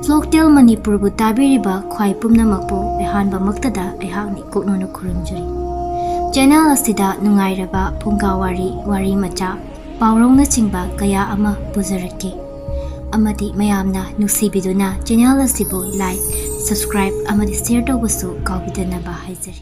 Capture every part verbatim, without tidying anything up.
Folktale ꯃꯅꯤꯄꯨꯔꯕꯨ ꯇꯥꯕꯤꯔꯤꯕ ꯈ꯭ꯋꯥꯏ ꯄꯨꯝꯅꯃꯛꯄꯨ ꯑꯍꯥꯟꯕꯃꯛꯇꯗ ꯑꯩꯍꯥꯛꯅ ꯏꯀꯣꯛꯅꯅ ꯈꯨꯔꯨꯝꯖꯔꯤ꯫ ꯆꯦꯅꯦꯜ ꯑꯁꯤꯗ ꯅꯨꯡꯉꯥꯏꯔꯕ ꯐꯨꯡꯒꯥ ꯋꯥꯔꯤ, ꯋꯥꯔꯤ ꯃꯆꯥ, ꯄꯥꯎꯔꯧꯅꯆꯤꯡꯕ ꯀꯌꯥ ꯑꯃ ꯄꯨꯖꯔꯛꯀꯦ꯫ ꯑꯃꯗꯤ ꯃꯌꯥꯝꯅ ꯅꯨꯡꯁꯤꯕꯤꯗꯨꯅ ꯆꯦꯅꯦꯜ ꯑꯁꯤꯕꯨ like, subscribe ꯑꯃꯗꯤ share ꯇꯧꯕꯁꯨ ꯀꯥꯎꯕꯤꯗꯅꯕ ꯍꯥꯏꯖꯔꯤ꯫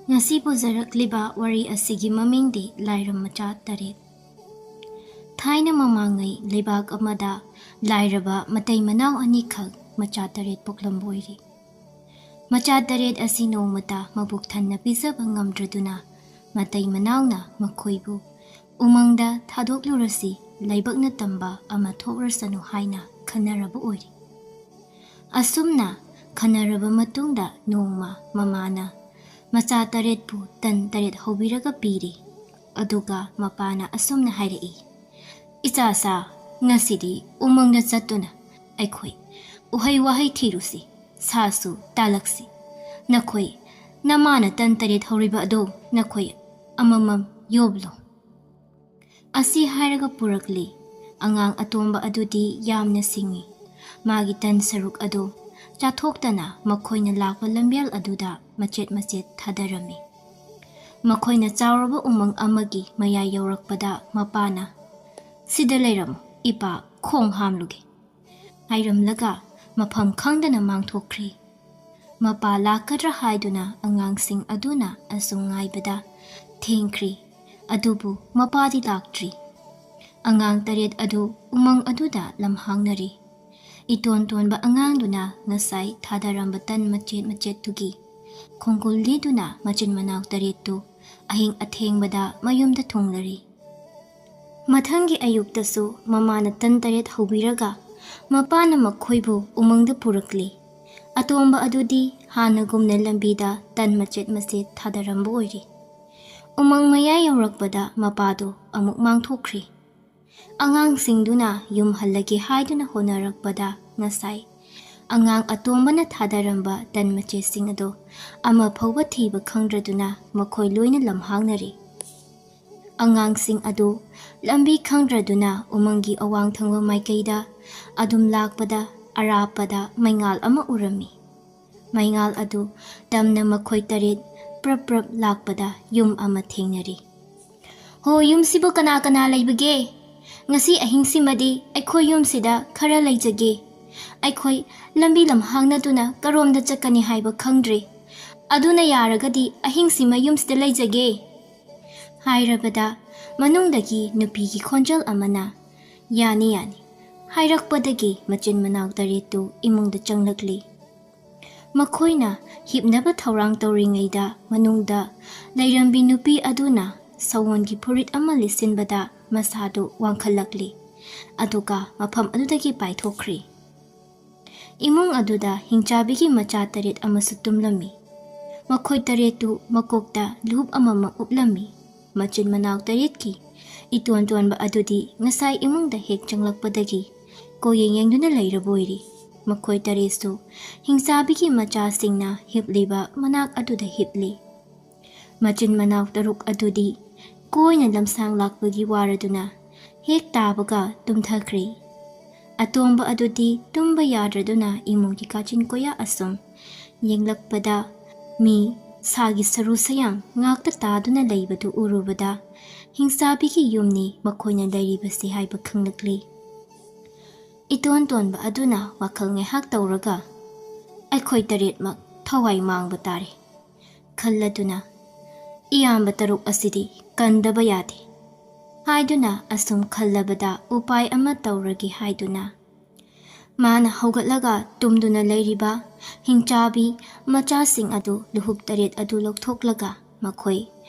ꯉꯁꯤ ꯄꯨꯖꯔꯛꯂꯤꯕ ꯋꯥꯔꯤ ꯑꯁꯤꯒꯤ ꯃꯃꯤꯡꯗꯤ ꯂꯥꯏꯔꯝ ꯃꯆꯥ ꯇꯔꯦꯠ꯫ ꯊꯥꯏꯅ ꯃꯃꯥꯡꯉꯩ ꯂꯩꯕꯥꯛ ꯑꯃꯗ ꯂꯥꯏꯔꯕ ꯃꯇꯩ ꯃꯅꯥꯎ ꯑꯅꯤꯈꯛ ꯃꯆꯥ ꯇꯔꯦꯠ ꯄꯣꯛꯂꯝꯕ ꯑꯣꯏꯔꯤ꯫ ꯃꯆꯥ ꯇꯔꯦꯠ ꯑꯁꯤ ꯅꯣꯡꯃꯇ ꯃꯕꯨꯛ ꯊꯟꯅ ꯄꯤꯖꯕ ꯉꯝꯗ꯭ꯔꯗꯨꯅ ꯃꯇꯩ ꯃꯅꯥꯎꯅ ꯃꯈꯣꯏꯕꯨ ꯎꯃꯪꯗ ꯊꯥꯗꯣꯛꯂꯨꯔꯁꯤ, ꯂꯥꯏꯕꯛꯅ ꯇꯝꯕ ꯑꯃ ꯊꯣꯛꯂꯁꯅꯨ ꯍꯥꯏꯅ ꯈꯟꯅꯔꯕ ꯑꯣꯏꯔꯤ꯫ ꯑꯁꯨꯝꯅ ꯈꯟꯅꯔꯕ ꯃꯇꯨꯡꯗ ꯅꯣꯡꯃ ꯃꯃꯥꯅ ꯃꯆꯥ ꯇꯔꯦꯠꯄꯨ ꯇꯟ ꯇꯔꯦꯠ ꯍꯧꯕꯤꯔꯒ ꯄꯤꯔꯤ꯫ ꯑꯗꯨꯒ ꯃꯄꯥꯅ ꯑꯁꯨꯝꯅ ꯍꯥꯏꯔꯛꯏ, "ꯏꯆꯥꯁꯥ, ꯉꯁꯤꯗꯤ ꯎꯃꯪꯗ ꯆꯠꯇꯨꯅ ꯑꯩꯈꯣꯏ ꯎꯍꯩ ꯋꯥꯍꯩ ꯊꯤꯔꯨꯁꯤ, ꯁꯥꯁꯨ ꯇꯥꯜꯂꯛꯁꯤ꯫ ꯅꯈꯣꯏ ꯅꯃꯥꯅ ꯇꯟ ꯇꯔꯦꯠ ꯍꯧꯔꯤꯕ ꯑꯗꯣ ꯅꯈꯣꯏ ꯑꯃꯃꯝ ꯌꯣꯞꯂꯣ"꯫ ꯑꯁꯤ ꯍꯥꯏꯔꯒ ꯄꯨꯔꯛꯂꯤ꯫ ꯑꯉꯥꯡ ꯑꯇꯣꯝꯕ ꯑꯗꯨꯗꯤ ꯌꯥꯝꯅ ꯁꯤꯡꯏ꯫ ꯃꯥꯒꯤ ꯇꯟ ꯁꯔꯨꯛ ꯑꯗꯨ ꯆꯥꯊꯣꯛꯇꯅ ꯃꯈꯣꯏꯅ ꯂꯥꯛꯄ ꯂꯝꯕꯦꯜ ꯑꯗꯨꯗ ꯃꯆꯦꯠ ꯃꯆꯦꯠ ꯊꯥꯗꯔꯝꯃꯤ꯫ ꯃꯈꯣꯏꯅ ꯆꯥꯎꯔꯕ ꯎꯃꯪ ꯑꯃꯒꯤ ꯃꯌꯥꯏ ꯌꯧꯔꯛꯄꯗ ꯃꯄꯥꯅ, "ꯁꯤꯗ ꯂꯩꯔꯝꯃꯨ, ꯏꯄꯥ ꯈꯣꯡ ꯍꯥꯝꯂꯨꯒꯦ" ꯍꯥꯏꯔꯝꯂꯒ ꯃꯐꯝ ꯈꯪꯗꯅ ꯃꯥꯡꯊꯣꯛꯈ꯭ꯔꯤ꯫ ꯃꯄꯥ ꯂꯥꯛꯀꯗ꯭ꯔꯥ ꯍꯥꯏꯗꯨꯅ ꯑꯉꯥꯡꯁꯤꯡ ꯑꯗꯨꯅ ꯑꯁꯨꯝ ꯉꯥꯏꯕꯗ ꯊꯦꯡꯈ꯭ꯔꯤ꯫ ꯑꯗꯨꯕꯨ ꯃꯄꯥꯗꯤ ꯂꯥꯛꯇ꯭ꯔꯤ꯫ ꯑꯉꯥꯡ ꯇꯔꯦꯠ ꯑꯗꯨ ꯎꯃꯪ ꯑꯗꯨꯗ ꯂꯝꯍꯥꯡꯅꯔꯤ꯫ ꯏꯇꯣꯟ ꯇꯣꯟꯕ ꯑꯉꯥꯡꯗꯨꯅ ꯉꯁꯥꯏ ꯊꯥꯗꯔꯝꯕ ꯇꯟ ꯃꯆꯦꯠ ꯃꯆꯦꯠꯇꯨꯒꯤ ꯈꯣꯡꯒꯨꯜ ꯂꯤꯗꯨꯅ ꯃꯆꯤꯟ ꯃꯅꯥꯎ ꯇꯔꯦꯠꯇꯨ ꯑꯍꯤꯡ ꯑꯊꯦꯡꯕꯗ ꯃꯌꯨꯝꯗ ꯊꯨꯡꯂꯔꯤ꯫ ꯃꯊꯪꯒꯤ ꯑꯌꯨꯛꯇꯁꯨ ꯃꯃꯥꯅ ꯇꯟ ꯇꯔꯦꯠ ꯍꯧꯕꯤꯔꯒ ꯃꯄꯥꯅ ꯃꯈꯣꯏꯕꯨ ꯎꯃꯪꯗ ꯄꯨꯔꯛꯂꯤ꯫ ꯑꯇꯣꯝꯕ ꯑꯗꯨꯗꯤ ꯍꯥꯟꯅꯒꯨꯝꯅ ꯂꯝꯕꯤꯗ ꯇꯟ ꯃꯆꯦꯠ ꯃꯆꯦꯠ ꯊꯥꯗꯔꯝꯕ ꯑꯣꯏꯔꯤ꯫ ꯎꯃꯪ ꯃꯌꯥ ꯌꯧꯔꯛꯄꯗ ꯃꯄꯥꯗꯨ ꯑꯃꯨꯛ ꯃꯥꯡꯊꯣꯛꯈ꯭ꯔꯤ꯫ ꯑꯉꯥꯡꯁꯤꯡꯗꯨꯅ ꯌꯨꯝ ꯍꯜꯂꯒꯦ ꯍꯥꯏꯗꯨꯅ ꯍꯣꯠꯅꯔꯛꯄꯗ ꯉꯁꯥꯏ ꯑꯉꯥꯡ ꯑꯇꯣꯝꯕꯅ ꯊꯥꯗꯔꯝꯕ ꯇꯟ ꯃꯆꯦꯠꯁꯤꯡ ꯑꯗꯨ ꯑꯃ ꯐꯥꯎꯕ ꯊꯤꯕ ꯈꯪꯗ꯭ꯔꯗꯨꯅ ꯃꯈꯣꯏ ꯂꯣꯏꯅ ꯂꯝꯍꯥꯡꯅꯔꯤ꯫ ꯑꯉꯥꯡꯁꯤꯡ ꯑꯗꯨ ꯂꯝꯕꯤ ꯈꯪꯗ꯭ꯔꯗꯨꯅ ꯎꯃꯪꯒꯤ ꯑꯋꯥꯡ ꯊꯪꯕ ꯃꯥꯏꯀꯩꯗ ꯑꯗꯨꯝ ꯂꯥꯛꯄꯗ, ꯑꯔꯥꯞꯄꯗ ꯃꯩꯉꯥꯜ ꯑꯃ ꯎꯔꯝꯃꯤ꯫ ꯃꯩꯉꯥꯜ ꯑꯗꯨ ꯇꯝꯅ ꯃꯈꯣꯏ ꯇꯔꯦꯠ ꯄ꯭ꯔꯞ ꯄ꯭ꯔꯞ ꯂꯥꯛꯄꯗ ꯌꯨꯝ ꯑꯃ ꯊꯦꯡꯅꯔꯤ꯫ "ꯍꯣ, ꯌꯨꯝꯁꯤꯕꯨ ꯀꯅꯥ ꯀꯅꯥ ꯂꯩꯕꯒꯦ? ꯉꯁꯤ ꯑꯍꯤꯡꯁꯤꯃꯗꯤ ꯑꯩꯈꯣꯏ ꯌꯨꯝꯁꯤꯗ ꯈꯔ ꯂꯩꯖꯒꯦ꯫ ꯑꯩꯈꯣꯏ ꯂꯝꯕꯤ ꯂꯝꯍꯥꯡꯅꯗꯨꯅ ꯀꯔꯣꯝꯗ ꯆꯠꯀꯅꯤ ꯍꯥꯏꯕ ꯈꯪꯗ꯭ꯔꯦ꯫ ꯑꯗꯨꯅ ꯌꯥꯔꯒꯗꯤ ꯑꯍꯤꯡꯁꯤꯃ ꯌꯨꯝꯁꯤꯗ ꯂꯩꯖꯒꯦ," ꯍꯥꯏꯔꯕꯗ ꯃꯅꯨꯡꯗꯒꯤ ꯅꯨꯄꯤꯒꯤ ꯈꯣꯟꯖꯦꯜ ꯑꯃꯅ, "ꯌꯥꯅꯤ, ꯌꯥꯅꯤ," ꯍꯥꯏꯔꯛꯄꯗꯒꯤ ꯃꯆꯤꯟ ꯃꯅꯥꯎ ꯇꯔꯦꯠꯇꯨ ꯏꯃꯨꯡꯗ ꯆꯪꯂꯛꯂꯤ꯫ ꯃꯈꯣꯏꯅ ꯍꯤꯞꯅꯕ ꯊꯧꯔꯥꯡ ꯇꯧꯔꯤꯉꯩꯗ ꯃꯅꯨꯡꯗ ꯂꯩꯔꯝꯕꯤ ꯅꯨꯄꯤ ꯑꯗꯨꯅ ꯁꯑꯣꯟꯒꯤ ꯐꯨꯔꯤꯠ ꯑꯃ ꯂꯤꯠꯁꯤꯟꯕꯗ ꯃꯁꯥꯗꯨ ꯋꯥꯡꯈꯠꯂꯛꯂꯤ, ꯑꯗꯨꯒ ꯃꯐꯝ ꯑꯗꯨꯗꯒꯤ ꯄꯥꯏꯊꯣꯛꯈ꯭ꯔꯤ꯫ ꯏꯃꯨꯡ ꯑꯗꯨꯗ ꯍꯤꯡꯆꯥꯕꯤꯒꯤ ꯃꯆꯥ ꯇꯔꯦꯠ ꯑꯃꯁꯨ ꯇꯨꯝꯂꯝꯃꯤ꯫ ꯃꯈꯣꯏ ꯇꯔꯦꯠꯇꯨ ꯃꯀꯣꯛꯇ ꯂꯨꯍꯨꯞ ꯑꯃꯃꯝ ꯎꯞꯂꯝꯃꯤ꯫ ꯃꯆꯤꯟ ꯃꯅꯥꯎ ꯇꯔꯦꯠꯀꯤ ꯏꯇꯣꯟ ꯇꯣꯟꯕ ꯑꯗꯨꯗꯤ ꯉꯁꯥꯏ ꯏꯃꯨꯡꯗ ꯍꯦꯛ ꯆꯪꯂꯛꯄꯗꯒꯤ ꯀꯣꯌꯦꯡ ꯌꯦꯡꯗꯨꯅ ꯂꯩꯔꯕ ꯑꯣꯏꯔꯤ꯫ ꯃꯈꯣꯏ ꯇꯔꯦꯠꯁꯨ ꯍꯤꯡꯆꯥꯕꯤꯒꯤ ꯃꯆꯥꯁꯤꯡꯅ ꯍꯤꯞꯂꯤꯕ ꯃꯅꯥꯛ ꯑꯗꯨꯗ ꯍꯤꯞꯂꯤ꯫ ꯃꯆꯤꯟ ꯃꯅꯥꯎ ꯇꯔꯨꯛ ꯑꯗꯨꯗꯤ ꯀꯣꯏꯅ ꯂꯝꯁꯥꯡ ꯂꯥꯛꯄꯒꯤ ꯋꯥꯔꯗꯨꯅ ꯍꯦꯛ ꯇꯥꯕꯒ ꯇꯨꯝꯊꯈ꯭ꯔꯦ꯫ ꯑꯇꯣꯝꯕ ꯑꯗꯨꯗꯤ ꯇꯨꯝꯕ ꯌꯥꯗ꯭ꯔꯗꯨꯅ ꯏꯃꯨꯡꯒꯤ ꯀꯥꯆꯤꯟ ꯀꯣꯌꯥ ꯑꯁꯨꯝ ꯌꯦꯡꯂꯛꯄꯗ ꯃꯤ ꯁꯥꯒꯤ ꯁꯔꯨ ꯁꯌꯥꯡ ꯉꯥꯛꯇ ꯇꯥꯗꯨꯅ ꯂꯩꯕꯗꯨ ꯎꯔꯨꯕꯗ ꯍꯤꯡꯆꯥꯕꯤꯒꯤ ꯌꯨꯝꯅꯤ ꯃꯈꯣꯏꯅ ꯂꯩꯔꯤꯕꯁꯤ ꯍꯥꯏꯕ ꯈꯪꯂꯛꯂꯤ꯫ ꯏꯇꯣꯟ ꯇꯣꯟꯕ ꯑꯗꯨꯅ ꯋꯥꯈꯜ ꯉꯥꯏꯍꯥꯛ ꯇꯧꯔꯒ, "ꯑꯩꯈꯣꯏ ꯇꯔꯦꯠꯃꯛ ꯊꯋꯥꯏ ꯃꯥꯡꯕ ꯇꯥꯔꯦ" ꯈꯜꯂꯗꯨꯅ, "ꯏꯌꯥꯝꯕ ꯇꯔꯨꯛ ꯑꯁꯤꯗꯤ ꯀꯟꯗꯕ ꯌꯥꯗꯦ" ꯍꯥꯏꯗꯨꯅ ꯑꯁꯨꯝ ꯈꯜꯂꯕꯗ ꯎꯄꯥꯏ ꯑꯃ ꯇꯧꯔꯒꯦ ꯍꯥꯏꯗꯨꯅ ꯃꯥꯅ ꯍꯧꯒꯠꯂꯒ ꯇꯨꯝꯗꯨꯅ ꯂꯩꯔꯤꯕ ꯍꯤꯡꯆꯥꯕꯤ ꯃꯆꯥꯁꯤꯡ ꯑꯗꯨ ꯂꯨꯍꯨꯞ ꯇꯔꯦꯠ ꯑꯗꯨ ꯂꯧꯊꯣꯛꯂꯒ ꯃꯈꯣꯏ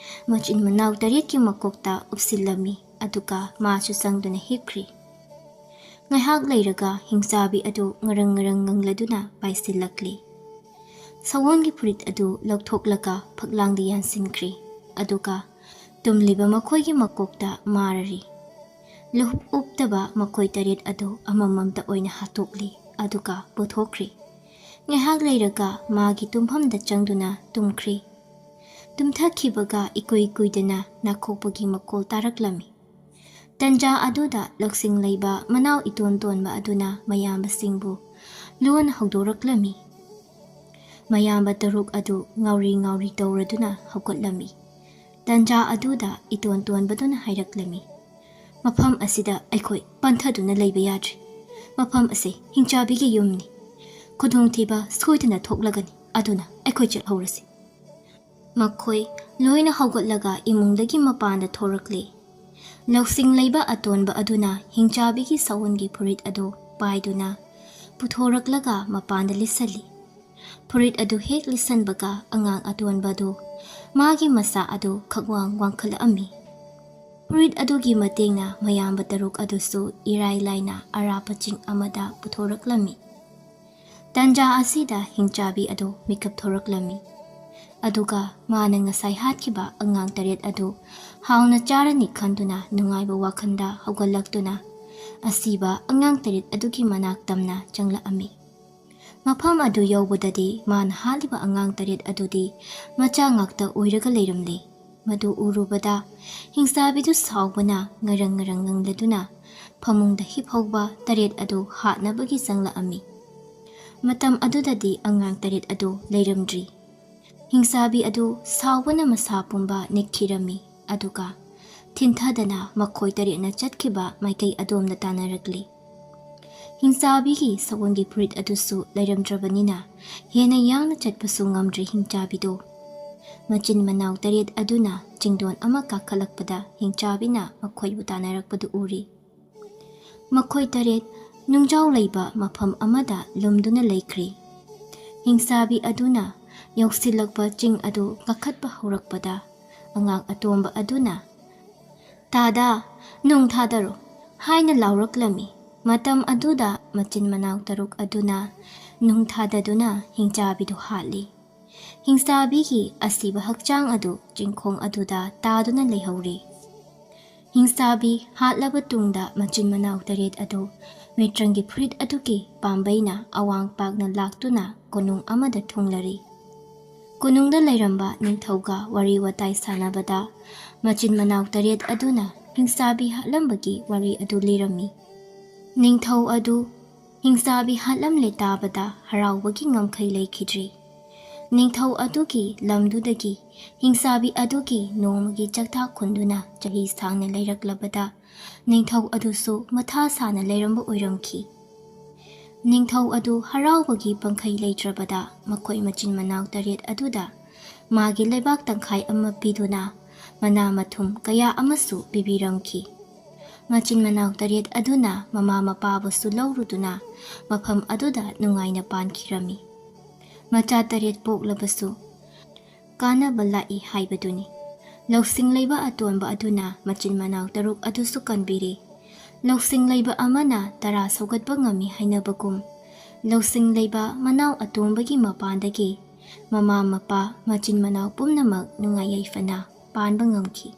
ꯃꯆꯤꯟ ꯃꯅꯥꯎ ꯇꯔꯦꯠꯀꯤ ꯃꯀꯣꯛꯇ ꯎꯞꯁꯤꯜꯂꯝꯃꯤ꯫ ꯑꯗꯨꯒ ꯃꯥꯁꯨ ꯆꯪꯗꯨꯅ ꯍꯤꯞꯈ꯭ꯔꯤ꯫ ꯉꯥꯏꯍꯥꯛ ꯂꯩꯔꯒ ꯍꯤꯡꯆꯥꯕꯤ ꯑꯗꯨ ꯉꯔꯪ ꯉꯔꯪ ꯉꯪꯂꯗꯨꯅ ꯄꯥꯏꯁꯤꯜꯂꯛꯂꯤ꯫ ꯁꯑꯣꯟꯒꯤ ꯐꯨꯔꯤꯠ ꯑꯗꯨ ꯂꯧꯊꯣꯛꯂꯒ ꯐꯛꯂꯥꯡꯗ ꯌꯥꯟꯁꯤꯟꯈ꯭ꯔꯤ꯫ ꯑꯗꯨꯒ ꯇꯨꯝꯂꯤꯕ ꯃꯈꯣꯏꯒꯤ ꯃꯀꯣꯛꯇ ꯃꯥꯔꯔꯤ꯫ ꯂꯨꯍꯨꯞ ꯎꯞꯇꯕ ꯃꯈꯣꯏ ꯇꯔꯦꯠ ꯑꯗꯨ ꯑꯃꯃꯝꯇ ꯑꯣꯏꯅ ꯍꯥꯠꯇꯣꯛꯂꯤ꯫ ꯑꯗꯨꯒ ꯄꯨꯊꯣꯛꯈ꯭ꯔꯤ꯫ ꯉꯥꯏꯍꯥꯛ ꯂꯩꯔꯒ ꯃꯥꯒꯤ ꯇꯨꯝꯐꯝꯗ ꯆꯪꯗꯨꯅ ꯇꯨꯝꯈ꯭ꯔꯤ꯫ ꯇꯨꯝꯊꯈꯤꯕꯒ ꯏꯀꯨꯏ ꯀꯨꯏꯗꯅ ꯅꯥꯈꯣꯛꯄꯒꯤ ꯃꯈꯣꯜ ꯇꯥꯔꯛꯂꯝꯃꯤ꯫ ꯇꯟꯖꯥ ꯑꯗꯨꯗ ꯂꯧꯁꯤꯡ ꯂꯩꯕ ꯃꯅꯥꯎ ꯏꯇꯣꯟ ꯇꯣꯟꯕ ꯑꯗꯨꯅ ꯃꯌꯥꯝꯕꯁꯤꯡꯕꯨ ꯂꯣꯟ ꯍꯧꯗꯣꯔꯛꯂꯝꯃꯤ꯫ ꯃꯌꯥꯝꯕ ꯇꯔꯨꯛ ꯑꯗꯨ ꯉꯥꯎꯔꯤ ꯉꯥꯎꯔꯤ ꯇꯧꯔꯗꯨꯅ ꯍꯧꯒꯠꯂꯝꯃꯤ꯫ ꯇꯟꯖꯥ ꯑꯗꯨꯗ ꯏꯇꯣꯟ ꯇꯣꯟꯕꯗꯨꯅ ꯍꯥꯏꯔꯛꯂꯝꯃꯤ, "ꯃꯐꯝ ꯑꯁꯤꯗ ꯑꯩꯈꯣꯏ ꯄꯟꯊꯗꯨꯅ ꯂꯩꯕ ꯌꯥꯗ꯭ꯔꯤ꯫ ꯃꯐꯝ ꯑꯁꯤ ꯍꯤꯡꯆꯥꯕꯤꯒꯤ ꯌꯨꯝꯅꯤ꯫ ꯈꯨꯗꯣꯡꯊꯤꯕ ꯁꯣꯏꯗꯅ ꯊꯣꯛꯂꯒꯅꯤ, ꯑꯗꯨꯅ ꯑꯩꯈꯣꯏ ꯆꯠꯍꯧꯔꯁꯤ꯫" ꯃꯈꯣꯏ ꯂꯣꯏꯅ ꯍꯧꯒꯠꯂꯒ ꯏꯃꯨꯡꯗꯒꯤ ꯃꯄꯥꯟꯗ ꯊꯣꯔꯛꯂꯦ꯫ ꯂꯧꯁꯤꯡ ꯂꯩꯕ ꯑꯇꯣꯟꯕ ꯑꯗꯨꯅ ꯍꯤꯡꯆꯥꯕꯤꯒꯤ ꯁꯎꯟꯒꯤ ꯐꯨꯔꯤꯠ ꯑꯗꯨ ꯄꯥꯏꯗꯨꯅ ꯄꯨꯊꯣꯔꯛꯂꯒ ꯃꯄꯥꯟꯗ ꯂꯤꯠꯁꯜꯂꯤ꯫ ꯐꯨꯔꯤꯠ ꯑꯗꯨ ꯍꯦꯛ ꯂꯤꯠꯁꯟꯕꯒ ꯑꯉꯥꯡ ꯑꯇꯣꯟꯕ ꯑꯗꯨ ꯃꯥꯒꯤ ꯃꯁꯥ ꯑꯗꯨ ꯈꯛꯋꯥꯡ ꯋꯥꯡꯈꯠꯂꯛꯂꯝꯃꯤ꯫ ꯐꯨꯔꯤꯠ ꯑꯗꯨꯒꯤ ꯃꯇꯦꯡꯅ ꯃꯌꯥꯝꯕ ꯇꯔꯨꯛ ꯑꯗꯨꯁꯨ ꯏꯔꯥꯏ ꯂꯥꯏꯅ ꯑꯔꯥꯞꯄ ꯆꯤꯡ ꯑꯃꯗ ꯄꯨꯊꯣꯔꯛꯂꯝꯃꯤ꯫ ꯇꯟꯖꯥ ꯑꯁꯤꯗ ꯍꯤꯡꯆꯥꯕꯤ ꯑꯗꯨ ꯃꯤꯀꯞ ꯊꯣꯔꯛꯂꯝꯃꯤ꯫ ꯑꯗꯨꯒ ꯃꯥꯅ ꯉꯁꯥꯏ ꯍꯥꯠꯈꯤꯕ ꯑꯉꯥꯡ ꯇꯔꯦꯠ ꯑꯗꯨ ꯍꯥꯎꯅ ꯆꯥꯔꯅꯤ ꯈꯟꯗꯨꯅ ꯅꯨꯡꯉꯥꯏꯕ ꯋꯥꯈꯜꯗ ꯍꯧꯒꯠꯂꯛꯇꯨꯅ ꯑꯁꯤꯕ ꯑꯉꯥꯡ ꯇꯔꯦꯠ ꯑꯗꯨꯒꯤ ꯃꯅꯥꯛ ꯇꯝꯅ ꯆꯪꯂꯛꯂꯝꯃꯤ꯫ ꯃꯐꯝ ꯑꯗꯨ ꯌꯧꯕꯗꯗꯤ ꯃꯥꯅ ꯍꯥꯠꯂꯤꯕ ꯑꯉꯥꯡ ꯇꯔꯦꯠ ꯑꯗꯨꯗꯤ ꯃꯆꯥ ꯉꯥꯛꯇ ꯑꯣꯏꯔꯒ ꯂꯩꯔꯝꯂꯦ꯫ ꯃꯗꯨ ꯎꯔꯨꯕꯗ ꯍꯤꯡꯆꯥꯕꯤꯗꯨ ꯁꯥꯎꯕꯅ ꯉꯔꯪ ꯉꯔꯪ ꯉꯪꯂꯗꯨꯅ ꯐꯃꯨꯡꯗ ꯍꯤꯞꯍꯧꯕ ꯇꯔꯦꯠ ꯑꯗꯨ ꯍꯥꯠꯅꯕꯒꯤ ꯆꯪꯂꯛꯂꯝꯃꯤ꯫ ꯃꯇꯝ ꯑꯗꯨꯗꯗꯤ ꯑꯉꯥꯡ ꯇꯔꯦꯠ ꯑꯗꯨ ꯂꯩꯔꯝꯗ꯭ꯔꯤ꯫ ꯍꯤꯡꯆꯥꯕꯤ ꯑꯗꯨ ꯁꯥꯎꯕꯅ ꯃꯁꯥ ꯄꯨꯝꯕ ꯅꯤꯛꯈꯤꯔꯝꯃꯤ꯫ ꯑꯗꯨꯒ ꯊꯤꯟꯊꯗꯅ ꯃꯈꯣꯏ ꯇꯔꯦꯠꯅ ꯆꯠꯈꯤꯕ ꯃꯥꯏꯀꯩ ꯑꯗꯣꯝꯗ ꯇꯥꯟꯅꯔꯛꯂꯤ꯫ ꯍꯤꯡꯆꯥꯕꯤꯒꯤ ꯁꯎꯟꯒꯤ ꯐꯨꯔꯤꯠ ꯑꯗꯨꯁꯨ ꯂꯩꯔꯝꯗ꯭ꯔꯕꯅꯤꯅ ꯍꯦꯟꯅ ꯌꯥꯡꯅ ꯆꯠꯄꯁꯨ ꯉꯝꯗ꯭ꯔꯤ ꯍꯤꯡꯆꯥꯕꯤꯗꯣ꯫ ꯃꯆꯤꯟ ꯃꯅꯥꯎ ꯇꯔꯦꯠ ꯑꯗꯨꯅ ꯆꯤꯡꯗꯣꯟ ꯑꯃ ꯀꯥꯈꯠꯂꯛꯄꯗ ꯍꯤꯡꯆꯥꯕꯤꯅ ꯃꯈꯣꯏꯕꯨ ꯇꯥꯟꯅꯔꯛꯄꯗꯨ ꯎꯔꯤ꯫ ꯃꯈꯣꯏ ꯇꯔꯦꯠ ꯅꯨꯡꯖꯥꯎ ꯂꯩꯕ ꯃꯐꯝ ꯑꯃꯗ ꯂꯨꯝꯗꯨꯅ ꯂꯩꯈ꯭ꯔꯤ꯫ ꯍꯤꯡꯆꯥꯕꯤ ꯑꯗꯨꯅ ꯌꯧꯁꯤꯜꯂꯛꯄ ꯆꯤꯡ ꯑꯗꯨ ꯀꯥꯈꯠꯄ ꯍꯧꯔꯛꯄꯗ ꯑꯉꯥꯡ ꯑꯇꯣꯝꯕ ꯑꯗꯨꯅ, "ꯇꯥꯗꯥ, ꯅꯨꯡ ꯊꯥꯗꯔꯣ" ꯍꯥꯏꯅ ꯂꯥꯎꯔꯛꯂꯝꯃꯤ꯫ ꯃꯇꯝ ꯑꯗꯨꯗ ꯃꯆꯤꯟ ꯃꯅꯥꯎ ꯇꯔꯨꯛ ꯑꯗꯨꯅ ꯅꯨꯡ ꯊꯥꯗꯗꯨꯅ ꯍꯤꯡꯆꯥꯕꯤꯗꯨ ꯍꯥꯠꯂꯤ꯫ ꯍꯤꯡꯆꯥꯕꯤꯒꯤ ꯑꯁꯤꯕ ꯍꯛꯆꯥꯡ ꯑꯗꯨ ꯆꯤꯡꯈꯣꯡ ꯑꯗꯨꯗ ꯇꯥꯗꯨꯅ ꯂꯩꯍꯧꯔꯤ꯫ ꯍꯤꯡꯆꯥꯕꯤ ꯍꯥꯠꯂꯕ ꯇꯨꯡꯗ ꯃꯆꯤꯟ ꯃꯅꯥꯎ ꯇꯔꯦꯠ ꯑꯗꯨ ꯃꯤꯇ꯭ꯔꯪꯒꯤ ꯐꯨꯔꯤꯠ ꯑꯗꯨꯒꯤ ꯄꯥꯝꯕꯩꯅ ꯑꯋꯥꯡ ꯄꯥꯛꯅ ꯂꯥꯛꯇꯨꯅ ꯀꯣꯅꯨꯡ ꯑꯃꯗ ꯊꯨꯡꯂꯔꯤ꯫ ꯀꯣꯅꯨꯡꯗ ꯂꯩꯔꯝꯕ ꯅꯤꯡꯊꯧꯒ ꯋꯥꯔꯤ ꯋꯥꯇꯥꯏ ꯁꯥꯟꯅꯕꯗ ꯃꯆꯤꯟ ꯃꯅꯥꯎ ꯇꯔꯦꯠ ꯑꯗꯨꯅ ꯍꯤꯡꯆꯥꯕꯤ ꯍꯥꯠꯂꯝꯕꯒꯤ ꯋꯥꯔꯤ ꯑꯗꯨ ꯂꯤꯔꯝꯃꯤ꯫ ꯅꯤꯡꯊꯧ ꯑꯗꯨ ꯍꯤꯡꯆꯥꯕꯤ ꯍꯥꯠꯂꯝꯂꯦ ꯇꯥꯕꯗ ꯍꯔꯥꯎꯕꯒꯤ ꯉꯝꯈꯩ ꯂꯩꯈꯤꯗ꯭ꯔꯦ꯫ ꯅꯤꯡꯊꯧ ꯑꯗꯨꯒꯤ ꯂꯝꯗꯨꯗꯒꯤ ꯍꯤꯡꯆꯥꯕꯤ ꯑꯗꯨꯒꯤ ꯅꯣꯡꯃꯒꯤ ꯆꯥꯛꯊꯥꯛ ꯈꯨꯟꯗꯨꯅ ꯆꯍꯤ ꯁꯥꯡꯅ ꯂꯩꯔꯛꯂꯕꯗ ꯅꯤꯡꯊꯧ ꯑꯗꯨꯁꯨ ꯃꯊꯥ ꯁꯥꯅ ꯂꯩꯔꯝꯕ ꯑꯣꯏꯔꯝꯈꯤ꯫ ꯅꯤꯡꯊꯧ ꯑꯗꯨ ꯍꯔꯥꯎꯕꯒꯤ ꯄꯪꯈꯩ ꯂꯩꯇ꯭ꯔꯕꯗ ꯃꯈꯣꯏ ꯃꯆꯤꯟ ꯃꯅꯥꯎ ꯇꯔꯦꯠ ꯑꯗꯨꯗ ꯃꯥꯒꯤ ꯂꯩꯕꯥꯛ ꯇꯪꯈꯥꯏ ꯑꯃ ꯄꯤꯗꯨꯅ ꯃꯅꯥ ꯃꯊꯨꯝ ꯀꯌꯥ ꯑꯃꯁꯨ ꯄꯤꯕꯤꯔꯝꯈꯤ꯫ ꯃꯆꯤꯟ ꯃꯅꯥꯎ ꯇꯔꯦꯠ ꯑꯗꯨꯅ ꯃꯃꯥ ꯃꯄꯥꯕꯨꯁꯨ ꯂꯧꯔꯨꯗꯨꯅ ꯃꯐꯝ ꯑꯗꯨꯗ ꯅꯨꯡꯉꯥꯏꯅ ꯄꯥꯟꯈꯤꯔꯝꯃꯤ꯫ ꯃꯆꯥ ꯇꯔꯦꯠ ꯄꯣꯛꯂꯕꯁꯨ ꯀꯥꯟꯅꯕ ꯂꯥꯛꯏ ꯍꯥꯏꯕꯗꯨꯅꯤ꯫ ꯂꯧꯁꯤꯡ ꯂꯩꯕ ꯑꯇꯣꯟꯕ ꯑꯗꯨꯅ ꯃꯆꯤꯟ ꯃꯅꯥꯎ ꯇꯔꯨꯛ ꯑꯗꯨꯁꯨ ꯀꯟꯕꯤꯔꯦ꯫ ꯂꯧꯁꯤꯡ ꯂꯩꯕ ꯑꯃꯅ ꯇꯔꯥ ꯁꯧꯒꯠꯄ ꯉꯝꯃꯤ ꯍꯥꯏꯅꯕꯒꯨꯝ, ꯂꯧꯁꯤꯡ ꯂꯩꯕ ꯃꯅꯥꯎ ꯑꯇꯣꯝꯕꯒꯤ ꯃꯄꯥꯟꯗꯒꯤ ꯃꯃꯥ ꯃꯄꯥ ꯃꯆꯤꯟ ꯃꯅꯥꯎ ꯄꯨꯝꯅꯃꯛ ꯅꯨꯡꯉꯥꯏ ꯌꯥꯏꯐꯅ ꯄꯥꯟꯕ ꯉꯝꯈꯤ꯫